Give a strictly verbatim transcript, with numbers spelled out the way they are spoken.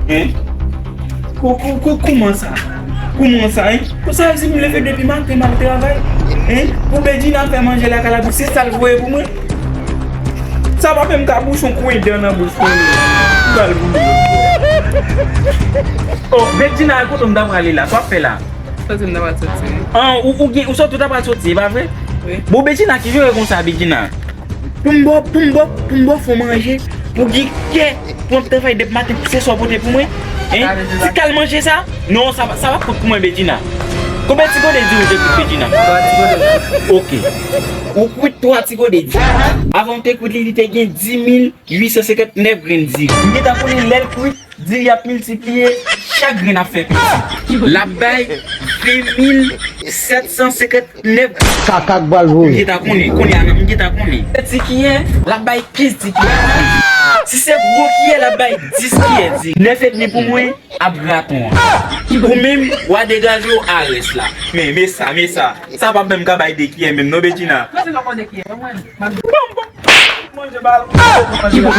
Hein? Kou- kou- kou- Kouman sa? Kouman sa, hein? Pou sa, si m leve depi maten, m al travay, hein? Pou Bedjina fè manje lakay la, pou se sa l voye pou mwen? Sa pa fè m ka bouche yon kwen dan nan bouch mwen. Ou pral voye. Oh, Bedjina, kote m ta prale la? Sa w ap fè la? Soti m ta pral soti. An, ou, ou gen, ou soti, ou ta pral soti, e pa vre? Wi. Bon, Bedjina, ki jere konsa, Bedjina? Pou m bò, pou m bò, pou m bò fon manje, pou gen kè, pou m travay depi maten, se sa w pote pou mwen? Hein? Ti kal manje sa? Non, sa, sa pa pot pou mwen, Bedjina. Konbyen ti gode di ou te kwit, Bedjina? Twa ti gode. Ok. Ou kwit twa ti gode di. Avan w te kwit li, li te gen dis mil uit san senkant nèf grenn di. M gentan konnen lè l kwit, diri ap miltipliye, chak grenn ap fè piti. L ap bay ven mil sèt san senkant nèf. Kaka k pral voye. M gentan konnen, konnen, m gentan konnen. Ti kiyè, l ap bay kenz ti kiyè. Si se gwo kiyè, l ap bay dis kiyè di. Nèf edmi pou mwen, ap graton an. Ou menm, w a degaje w a rès la. Men, men sa, men sa. Sa pa menm ka bay de kiyè menm, non, Bedjina. Mwen se pa de kiyè, mwen, mwen. Manje bal. Ki bon.